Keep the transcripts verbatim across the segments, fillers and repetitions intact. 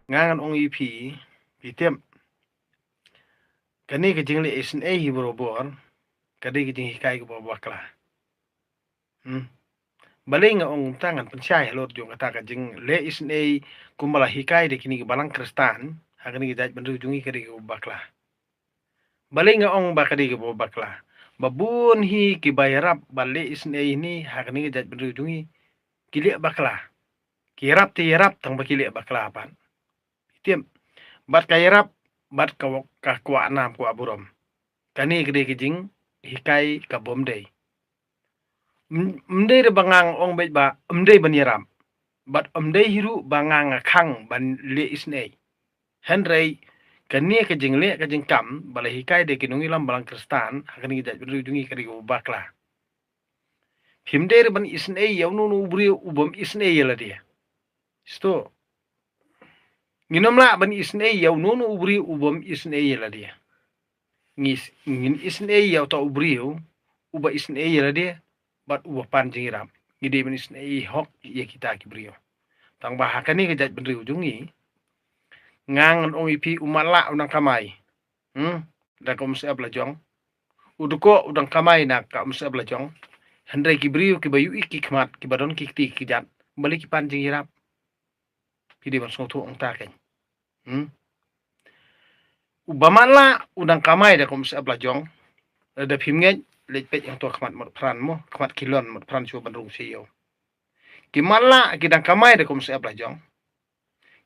Nga ngan ong ïa phi, phi tip, kane ka jingleh isynei hi barabor ka dei ka jinghikai kaba bakla. Hmm. Balei nga ong kumta? Ngan pynshai halor jong kata ka jingleh isynei kumba la hikai da kine ki balang Khristan ha kane ka jaitbynriew jong ngi, ka dei kaba bakla. Balei nga ong ba ka dei kaba bakla? Ba bun hi kiba ïarap ban leh isynei hangne ha kane ka jaitbynriew jong ngi ki leh bakla. Ki ïarap te ïarap tang ba ki leh bakla pat. Tip. Bad ka ïarap bad ka, ka kwah nam kwah burom. Kane ka dei ka jinghikai kabym dei. Ym, ym dei ruh ba nga ong beit ba ym dei ban ïarap. Bad ym dei hi ruh ba nga nga khang ban leh isynei. Hynrei kane ka jingleh ka jingkam ba la hikai da ki nongïalam balang Khristan ha kane ka jaitbynriew jong ngi ka dei kaba bakla. Phim dei ruh ban isynei ïa uno uno u briew u bym isynei ïa lade. Sdang. Ngin ym lah ban isynei ïa uno uno u briew u bym isynei ïa lade. Ngi s-, ngin isynei ïa uta u briew uba isynei ïa lade bad uba pan jingïarap. Ngi dei ban isynei hok ïa kita ki briew. Tang ba ha kane ka jaitbynriew jong ngi, nga ngan ong ïa phi, u matlah u dang kamai, hmm, da ka umsyep lajong. U dkoh u dang kamai na ka umsyep lajong. Hynrei ki briew kiba ïohi ki khmat, kiba don ki kti ki kjat, balei ki pan jingïarap? Phi dei ban sngewthuh ong ta kein. Hmm? Uba matlah u dang kamai da ka umsyep lajong. Lada phim ngeit, leit peit hangto khmat mot phran mo, khmat khilon mot phran shuwa ban rung sha ïew. Ki matlah ki dang kamai da ka umsyep lajong.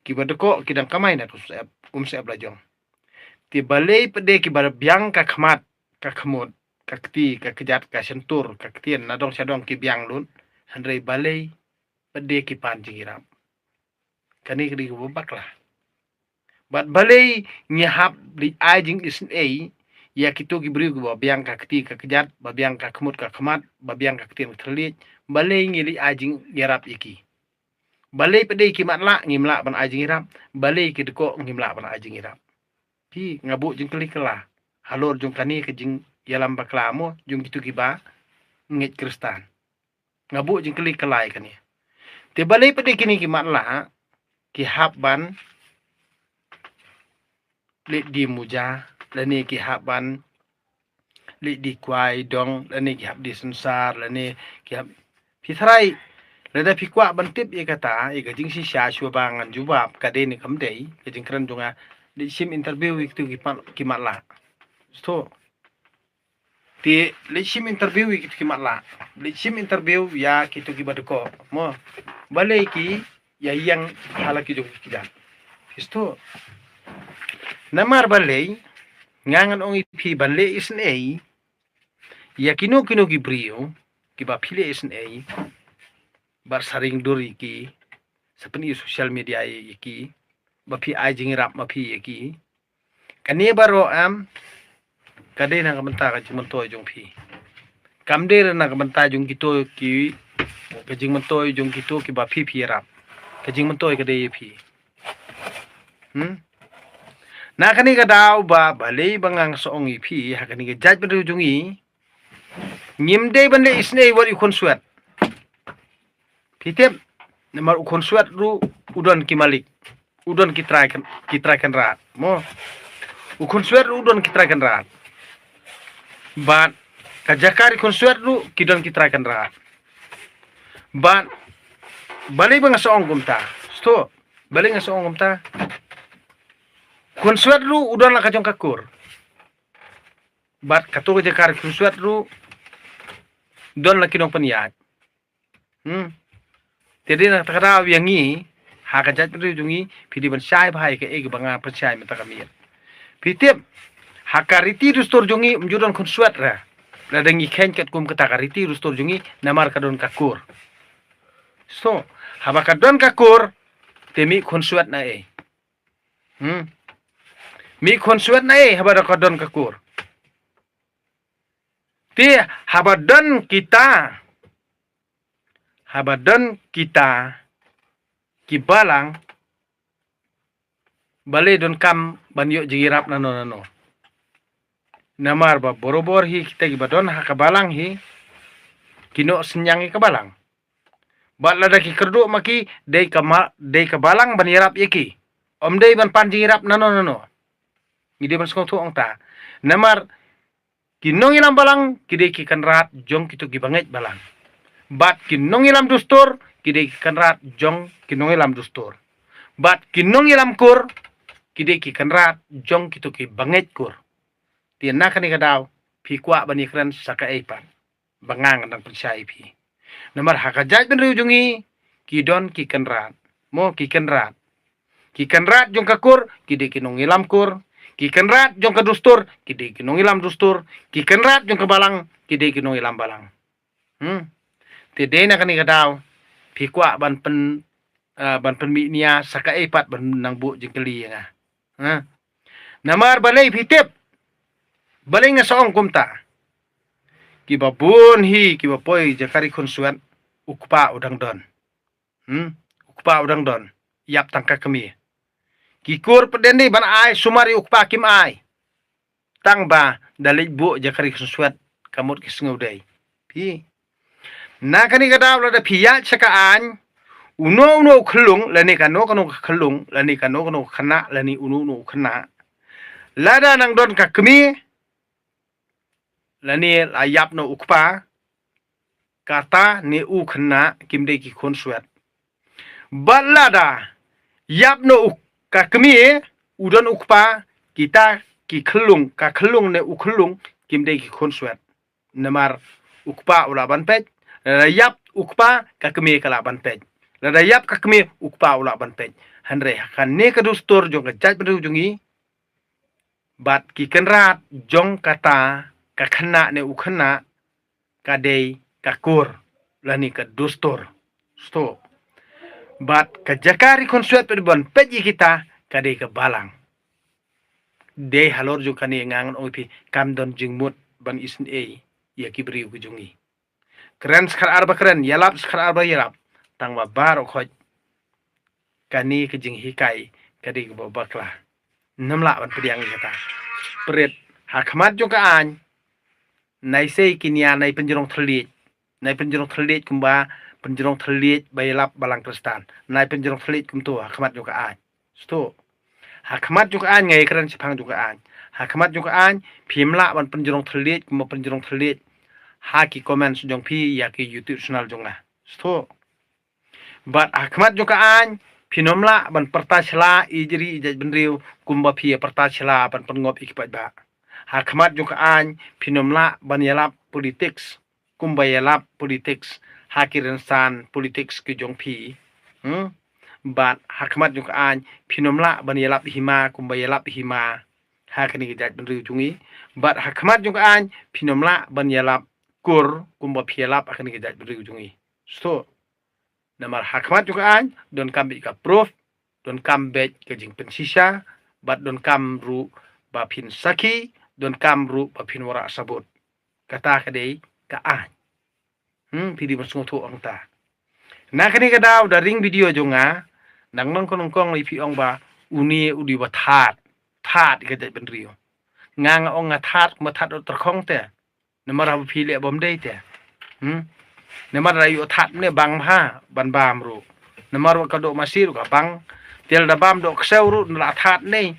Kiba dkoh ki dang kamai da ka umsyep, umsyep lajong. Te balei pat de kiba biang ka khmat, ka khmut, ka kti, ka kjat, ka shyntur, ka ktien, na dong sha dong ki biang lut. Hynrei balei pat de ki pan jingïarap? Kane ka dei kaba bakla. Bad balei ngi hap leit ai jingisynei ïa kito ki briew kiba biang ka kti ka kjat, ba biang ka khmut ka khmat, ba biang ka ktien ka thylliej? Balei ngi leit ai jingïarap ïa ki? Balei pat de ki matlah ngim lah ban ai jingïarap? Balei ki dkoh ngim lah ban ai jingïarap? Phi, nga buh jingkylli kylla halor jong kane ka jingïalam bakla mo jong kito kiba ngeit Khristan. Nga buh jingkylli kylla ïa kane. Te balei pat de kine ki matlah ki hap ban leit die muja, lane ki hap ban leit die kwai dong, lane ki hap die synsar, lane ki hap, phi tharai, lada phi kwah ban tip ïa kata, ïa ka jingshisha shuwa ba ngan jubab, ka dei ne kam dei, ka jingkren jong nga, leit shim interview ïa kito ki pan, ki matlah. Sdang. Te leit shim interview ïa kito ki matlah. Leit shim interview ïa kito kiba dkoh. Mo. Balei ki ïa ïeng ha la ki jong ki kjat? Sdang. Namar balei nga ngan ong ïa phi ban leh isynei ïa kino kino ki briew kiba phi leh isynei bad sa ring dur ïa ki, sa pyni social media ïa ki ba phi ai jingïarap ma phi ïa ki. Kane baroh, em, ka dei na ka bynta ka jingmyntoi jong phi. Kam dei na ka bynta jong kito ki, ka jingmyntoi jong kito kiba phi phi ïarap. Ka jingmyntoi ka dei ïa phi. Hmm? Na kane ka daw ba, balei ba nga nga sa ong ïa phi ha kane ka jaitbynriew jong ngi, ngim dei ban leh isynei wat ïa u khunswet. Phi tip, namar u khunswet ruh u don ki malik, u don ki trai kyn-, ki trai kynrad. Mo. U khunswet ruh u don ki trai kynrad. Bad ka jaka ri khunswet ruh ki don ki trai kynrad. Bad balei ba nga sa ong kumta? Sdang. Balei nga sa ong kumta? Khunswet ruh u don la ka jong ka kur. Bad kato ka jaka ri khunswet ruh don la ki nongpynïaid. Hmm. Te dei na kata ka daw ïa ngi, ha ka jaitbynriew jong ngi, phi dei ban shai bha ïa kaei kaba nga pynshai mynta ka miet. Phi tip, ha ka riti dustur jong ngi, ym ju don khunswet re. Lada ngi kheiñ katkum kata ka riti dustur jong ngi, namar ka don ka kur. Sdang, haba ka don ka kur, te mih khunswet na ei? Hmm. Mih khunswet na ei haba da ka don ka kur? Te haba don kita, haba don kita ki balang, balei donkam ban ïoh jingïarap nano nano? Namar ba barabor hi kita kiba don ha ka balang hi ki noh synñiang ïa ka balang. Bad lada ki kyrduh ma ki, dei ka ma-, dei ka balang ban ïarap ïa ki. Ym dei ban pan jingïarap nano nano. Ngi dei ban sngewthuh hangta. Namar ki nongïalam balang ki dei ki kynrad jong kito ki bangeit balang. Bad ki nongïalam dustur ki dei ki kynrad jong ki nongïalam dustur. Bad ki nongïalam kur ki dei ki kynrad jong kito ki bangeit kur. Te na kane ka daw phi kwah ban ïakren sa kaei pat ba nga ngan dang pynshai ïa phi. Namar ha ka jaitbynriew jong ngi ki don ki kynrad. Mo, ki kynrad. Ki kynrad jong ka kur ki dei ki nongïalam kur. Ki kynrad jong ka dustur ki dei ki nongïalam dustur. Ki kynrad jong ka balang ki dei ki nongïalam balang. Hmm. Te dei na kane ka daw phi kwah ban pyn, ah, ban pynmih nia sa kaei pat ban nang buh jingkylli ïa nga. Ha? Namar balei phi tip? Balei nga sa ong kumta? Kiba bun hi kiba poi jaka ri khunswet u kpa u dang don. Hmm? U kpa u dang don. Ïap tang ka kmie. Ki kur pat dei ban ai sumar ïa u kpa kim ai. Tang ba da leit buh jaka ri khunswet ka mut ki sngewdei. Phi. Na kane ka daw lada phi ïaid sha ka aiñ, uno uno u khyllung lane kano kano ka khyllung lane kano kano ka khynnah lane uno uno u khynnah, lada nang don ka kmie lane la ïap noh u kpa, kata ne u khynnah kim dei ki khunswet. Bad lada ïap noh u ka kmie u don u kpa, kita ki khyllung, ka khyllung ne u khyllung kim dei ki khunswet. Namar u kpa u lah ban peit. Lada ïap u kpa, ka kmie ka lah ban peit. Lada ïap ka kmie, u kpa u lah ban peit. Hynrei ha kane ka dustur jong ka jaitbynriew jong ngi, bad ki kynrad jong kata ka khynnah ne u khynnah ka dei ka kur lane ka dustur. Sngewthuh? Bad ka jaka ri khunswet pat ban peit ïa kita ka dei ka balang. Dei halor jong kane nga ngan ong ïa phi kam don jingmut ban isynei ïa ki briew ki jong ngi. Kren skhat ar ba kren, ïalap skhat ar ba ïalap. Tang ba baroh khoit kane ka jinghikai ka dei kaba bakla. Ngim lah ban pdiang ïa kata. Prit ha khmat jong ka aiñ, nai sei ki nia nai pynjrong thylliej. Nai pynjrong thylliej kumba pynjrong thylliej ba ïalap balang Khristan. Nai pynjrong thylliej kumto ha khmat jong ka aiñ. Sngewthuh? Ha khmat jong ka aiñ, nga ïakren shaphang jong ka aiñ. Ha khmat jong ka aiñ phim lah ban pynjrong thylliej kumba pynjrong thylliej ha ki comments jong phi ïa ki YouTube channel jong nga. Sngewthuh? Bad ha khmat jong ka aiñ phin ym lah ban pyrta sla ïa jri ïa jaitbynriew kumba phi ïa pyrta sla ban pynngop ïa ki paidbah. Ha khmat jong ka aiñ phin ym lah ban ïalap politics kumba ïalap politics ha ki rynsan politics ki jong phi. Hmm? Bad ha khmat jong ka aiñ phin ym lah ban ïalap hima kumba ïalap hima ha kane ka jaitbynriew jong ngi. Bad ha khmat jong ka aiñ phin ym lah ban ïalap kur kumba phi ïalap ha kane ka jaitbynriew jong ngi. Sngewthuh? Namar ha khmat jong ka aiñ donkam beit ka proof, donkam beit ka jingpynshisha, bad donkam ruh ba phin sakhi, donkam ruh ba phin wanrah sabut. Kata ka dei ka aiñ. Hmm, phi dei ban sngewthuh hangta. Na kane ka daw da ring video jong nga, nang nongkong nongkong ïa phi ong ba une u dei ba thad, thad ïa ka jaitbynriew. Nga nga ong nga thad, kumba thad u tyrkhong te. Namar haba phi leh bym dei te. Hmm? Namar da ïoh thad ne bang bha ban bam ruh. Namar wat ka doh masi ruh ka bang. Te lada bam doh ksew ruh na la thad ne.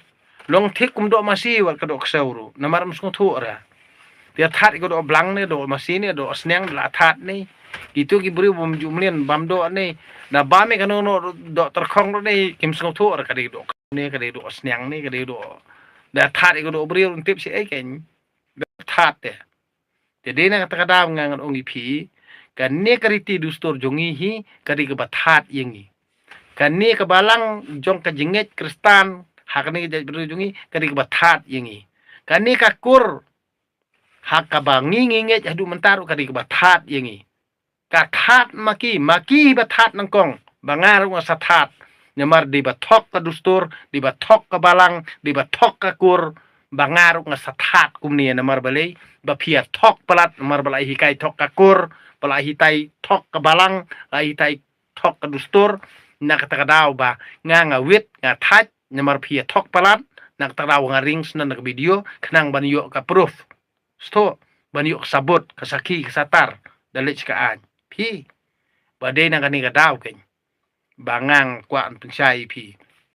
Long thik kum doh masi wat ka doh ksew ruh. Namar ym sngewthuh ra. Te thad ka doh blang ne, doh masi ne, doh sniang, la thad ne. Kito ki briew bym ju mlien bam doh ne. Da bam ne kano kano doh tyrkhong ruh ne, kim sngewthuh ra ka dei doh ne, ka dei doh sniang ne, ka dei doh. Da thad ka doh briew ruh tip shi ei kein. Thad te. Te dei na kata ka daw nga ngan ong ïa phi, kane ka riti dustur jong ngi hi ka dei kaba thad ïa ngi. Kane ka balang jong ka jingngeit Khristan ha kane ka jaitbynriew jong ngi ka dei kaba thad ïa ngi. Kane ka kur ha kaba ngi ngi ngeit haduh mynta ruh ka dei kaba thad ïa ngi. Ka thad ma ki, ma ki ba thad nyngkong, ba nga ruh nga sa thad. Namar dei ba thok ka dustur, dei ba thok ka balang, dei ba thok ka kur, ba nga ruh nga sa thad kumne. Namar balei? Ba phi ïa thok palat, namar ba la hikai thok ka kur, ba la hikai thok ka balang, la hikai thok ka dustur. Na kata ka daw ba nga nga wit, nga thad, namar phi ïa thok palat. Na kata ka daw nga ring shen na ka video khnang ban ïoh ka proof. Sngewthuh? Ban ïoh ka sabut, ka sakhi, ka satar da leit sha ka aiñ. Phi, ba dei na kane ka daw kein ba nga nga kwah ban pynshai ïa phi.